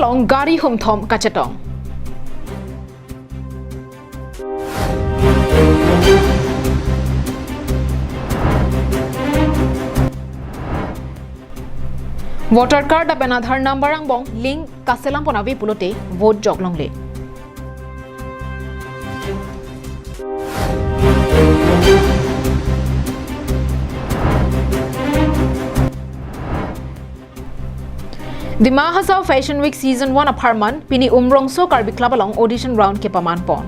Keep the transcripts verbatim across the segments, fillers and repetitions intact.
Ong gari humthom kachetong. Voter card lapen Aadhaar number angbong link kaselam pon ave pulote vote jok longle. Dima Hasao Fashion Week Season one apharman pini Umrongso Karbi Club along audition round kepaman pon.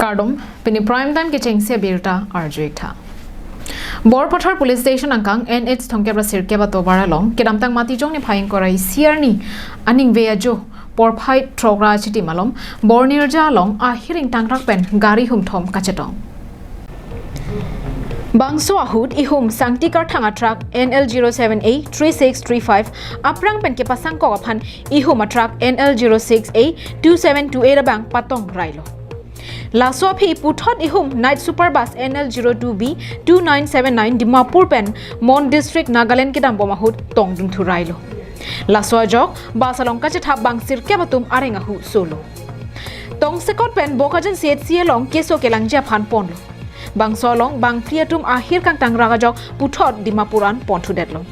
Kardom, pini prime time kechengsi abirta arju-ik tha. Borpathar Police Station angkang N H thomkep ra sirkep atovar along kedamtang Matijong niphai ingkoi ra isi arni aningve ajo porphai throk ra achitim alom Bornirja along ahir ingtangrak pen gari humthom kachetong. Bangso ahut ihum Sangti Karthang a-truck N L zero seven A three six three five aphrang pen kepasangkok aphan ihum a-truck N L zero six A two seven two eight abang patong railo. Laso aphi puthot ihum Night Super Bus N L zero two B two nine seven nine Dimapur pen Mon District, Nagaland kedambom ahut tongdun thurailo. Laso ajok bus along kachethap bang sirkep atum areng ahu solo. Tongsekot pen Bokajan C H C along keso kelangji aphan ponlo. Bangso along bangphli atum ahir kangtangrak ajok puthot Dimapur an ponthudetlo.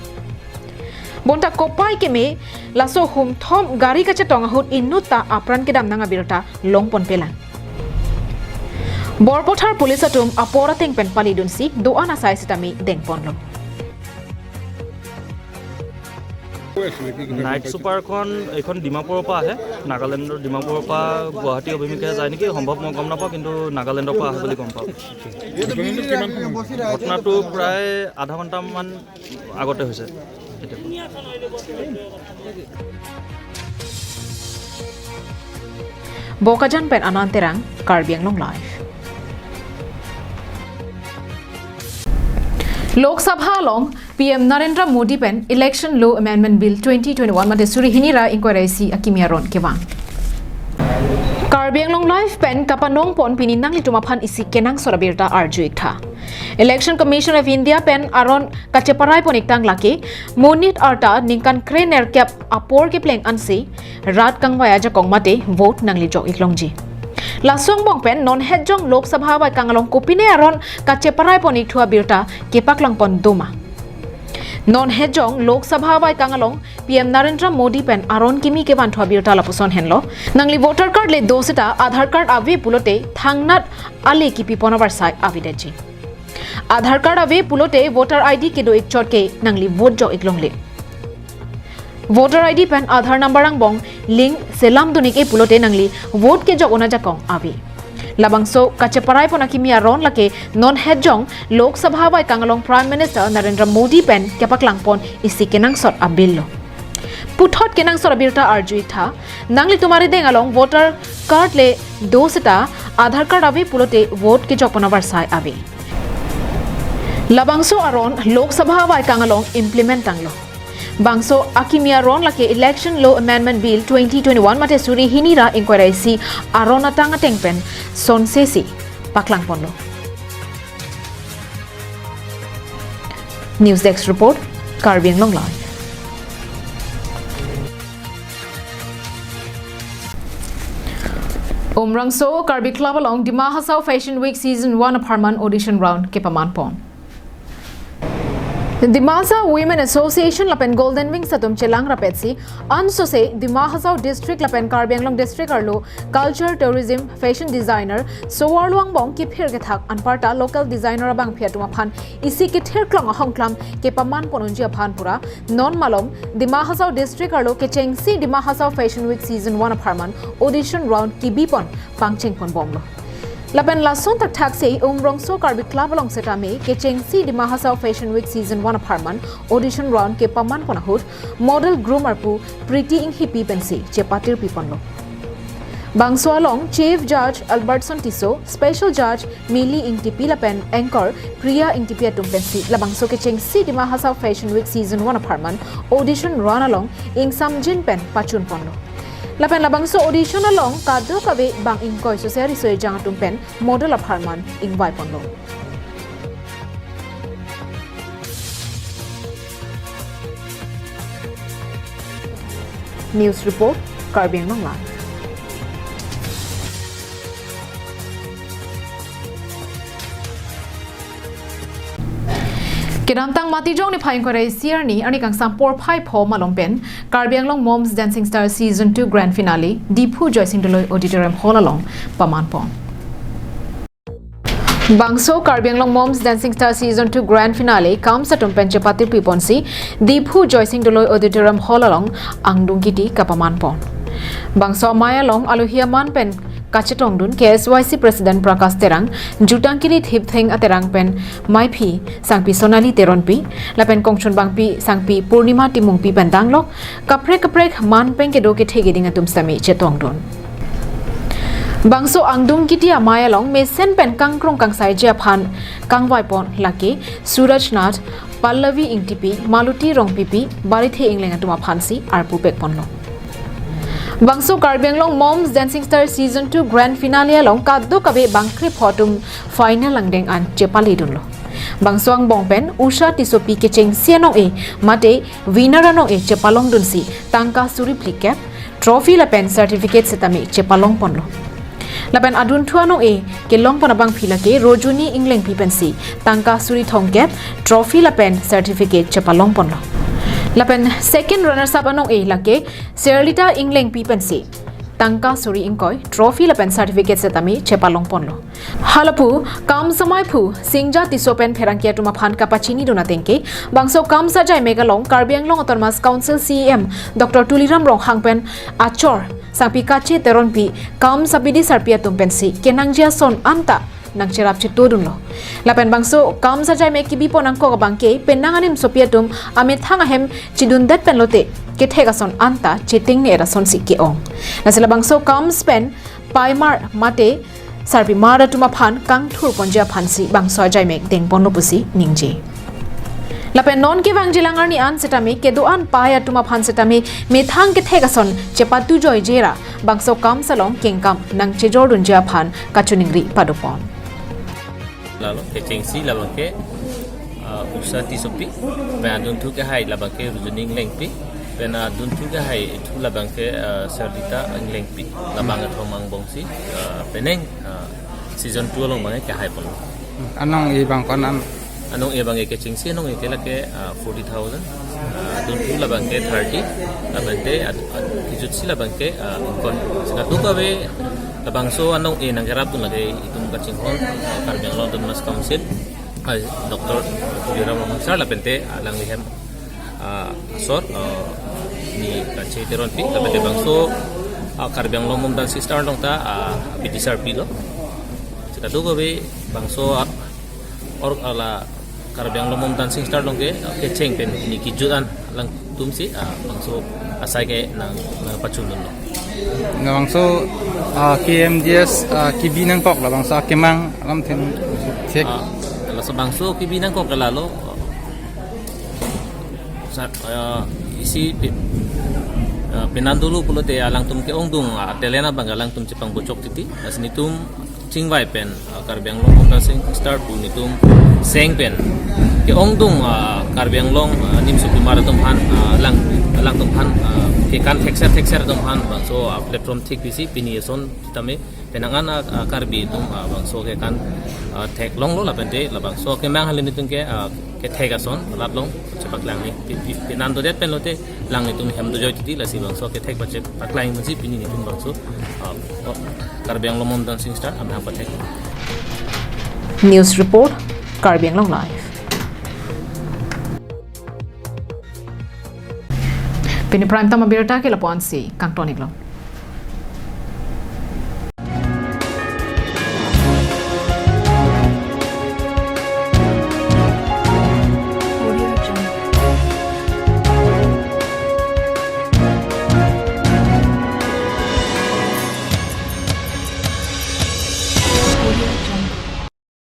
Bonta kopai keme laso humthom gari kachetong ahut inutta apran kedam nang abirta longponpelang. Borpathar Police atum apor ateng pen palidunsi do-an asai sitame dengponlo. Night ছুপাৰখন এইখন ডিমাপুৰৰ পৰা আহে, নাগালেণ্ডৰ ডিমাপুৰৰ পৰা গুৱাহাটী অভিমুখে যায় নেকি, সম্ভৱ মই গম নাপাওঁ, কিন্তু নাগালেণ্ডৰ পৰা আহে বুলি গম পাওঁ। ঘটনাটো প্ৰায় আধা ঘণ্টামান আগতে হৈছে। Bokajan pen Anand Terang, Karbi Anglong Live. Lok Sabha along P M Narendra Modi pen Election Law Amendment Bill twenty twenty-one mate suri hini ra ingkoi ra isi akimi aron kevang. Karbi Anglong Live pen kapanong pon pini nanglitum aphan isi kenangsot abirta arju-ik tha. Election Commission of India pen aron kacheparai pon-iktang lake monit arta ningkan krenerkep apor kepleng ansi rat kangvai ajakong mate vote nangli jok-ik longji. Laso angbong pen non hetjong Lok Sabha avaikang along kopine aron kacheparai pon-ikthu abirta kepaklang pon doma. Non hetjong Lok Sabha avaikang along P M Narendra Modi pen aron kimi kevanthu abirta lapuson henlo. Nangli voter card le do seta Aadhaar card ave pulote thangnat ale kipi pon avarsai avedetji. Aadhaar card ave pulote voter I D kedo-ik chot ke nangli vote jok-ik longle. Voter I D pen Aadhaar number angbong link selam dun-ik-e pulote nangli vote kejok un ajakong ave. Labangso kacheparai pon akimi aron lake non hetjong Lok Sabha avaikang along Prime Minister Narendra Modi pen kepaklang pon isi kenangsot a-bill lo. Puthot kenangsot abirta arju-ik tha, nanglitum arideng along voter card le do seta Aadhaar card ave pulote vote kejok pon avarsai ave. Labangso aron Lok Sabha avaikang along implement tanglo. Bangso akimi aron lake Election Law Amendment Bill twenty twenty-one mate suri hini ra ingkoi ra isi aron atang ateng pen sonsesi paklang ponlo. News Desk Report, Karbi Anglong Live. Umrongso Karbi Club along Dima Hasao Fashion Week Season one apharman audition round kepaman pon. Dimasa Women Association lapen Golden Wings atum chelang rapetsi ansose Dima Hasao District lapen Karbi Anglong District arlo culture, tourism, fashion designer so-arlo angbong kiphir kethak anparta local designer abangphi atum aphan isi kethirklong ahongklam kepaman pon unji aphan pura non malom Dima Hasao District arlo kechengsi Dima Hasao Fashion Week Season one apharman audition round kibi pon pangcheng pon bomlo. Lapen lason thakthak se Umrongso Karbi Club along setame kechengsi Dima Hasao Fashion Week Season one apharman audition round kepaman pon ahut model groomer pu Priti Enghipi pensi chepatir pi ponlo. Bangso along Chief Judge Albertson Tisso, Special Judge Mili Ingtipi lapen anchor Priya Ingtipi atum pensi labangso kechengsi Dima Hasao Fashion Week Season one apharman audition round along ingsamjin pen pachun ponlo. Lapen labangso audition along kadokave bang ingkoi sose riso ejang atum pen model apharman ingvaiponlo. News report, Karbi Anglong Live. Kedamtang Matijong niphai ingkoi ra isi arni, arni kangsam porphai pho malom pen Karbi Anglong Moms Dancing Star Season two Grand Finale Diphu Joysing Doloi Auditorium Hall along pamanpon. Bangso Karbi Anglong Moms Dancing Star Season two Grand Finale KAMS atum pen chepatiri ponsi Diphu Joysing Doloi Auditorium Hall along angdung kiti kapamanpon. Bangso amei along alohi aman pen kachetongdun K S Y C President Prakash Terang, jutang kiri thiptheng aterang pen meiphi sangpi Sonali Teronpi, lapen kongchunbangpi sangpi Purnima Timungpi pen danglok kaprek kaprek man pen kedo kethe keding atum sitame chetongdun. Bangso angdung kiti amei along mesen pen kangkrong kangsaiji aphan kangvaipon lake Suraj Nath, Pallavi Ingtipi, Maluti Rongpipi, Barithe Ingleng atum aphansi arpu pekponlo. Bangso Karbi Anglong Moms Dancing Star Season two Grand Finale along kadokave bang krepho atum final angdeng an chepaledunlo. Bangso angbong pen Usha Tissopi kechengsi anong-e mate winner anong-e chepalongdunsi tangka suri phlikep, trophy lapen certificate sitame chepalongponlo. Lapen adunthu anong-e kelongpon abangpi lake Rojuni Inglengpi pensi tangka suri thomkep, trophy lapen certificate chepalongponlo. Lapen second runners up anong-e lake Serlita Inglengpi pensi tangka suri ingkoi, trophy lapen certificate sitame chepalongponlo. Halapu KAMS ameiphu Singja Tisso pen pherangke atum aphan kapachinidun atengke, bangso KAMS ajaimek along Karbi Anglong Autonomous Council C E M Doctor Tuliram Ronghang pen achor sangpi Kache Teronpi KAMS abidi sarpi atum pensi kenangji ason anta nangcherap chetodunlo. Lapen bangso KAMS ajaimek kibipon angkok abangke penang animsopi atum amethang ahem chidundet pen lote kethek ason anta chetingne-et asonsi ke-ong. Lasi labangso KAMS pen paimar mate sarpimar atum aphan kangthurponji aphansi bangso ajaimek dengponlo pusi ningje. Lapen non kevangjilang arni an sitame kedo-an pai atum aphan sitame methang kethek ason chepatujoije ra bangso KAMS along kengkam nangchejordunji aphan kachiningri padopon. Lalo kechengsi labangke, ah, Usha Tissopi, pen adunthu kehai labangke Rujuni Inglengpi, pen adunthu kehai thu labangke, ah, Serlita Inglengpi, labang kethom angbongsi, ah, penang, ah, season two along abangke kehaiponlo. Anong-e abang ko-an? Anong-e abangke kechengsi anong-e ke lake, ah, forty thousand, ah, adunthu labangke thirty, labangke ad-, ad-, kejutsi labangke, ah, ingkoi. Sika tu kave labangso anong-e nangkerapdun lake itum kachinghon, ah, Karbi Anglong Autonomous Council, ah, Doctor Tuliram Ronghang sir lapente, ah, alangli ahem, ah, asor, ah, ni Kache Teronpi, lapente bangso, ah, Karbi Anglong Mom Dancing Star along ta, ah, abidi sarpi lo. Sika tu kave bangso, ah, or hala Karbi Anglong Mom Dancing Star along ke, ah, kecheng pen ni kejut an alangtumsi, ah, bangso asai ke nang, nangpachundunlo. Labangso, ah, K M D S, ah, kebi nangkok labangso akemang alam thengthek. Ah, labangso, bangso kebi nangkok ke lalo, sa-, ah, isi pi-, ah, pinandulu pulote alangtum ke-ongdung, ah, talent abang alangtum chepangbochok titi. Lasi netum chingvai pen, ah, Karbi Anglong Mom Dancing Star pu netum seng pen ke-ongdung, ah, Karbi Anglong, ah, nimsopimar atum aphan, ah, alang, alangtum aphan, ah, kekan thekser thekser atum aphan bangso, ah, platform thik pisi pini ason sitame penang an, ah, Karbi atum, ah, bangso kekan, ah, theklonglo lapente labangso akemang hali netum ke, ah, kethek ason rat along chepaklang ni pi-, pi-, pinandodet pen lote alanglitum hem dojoi titi, lasi bangso kethek pache paklang pensi pini netum bangso, ah, oh, Karbi Anglong Mom Dancing Star amahang pathek. News report, Karbi Anglong Live. Pini prime time abirta ke lapu-ansi kangton-iklo.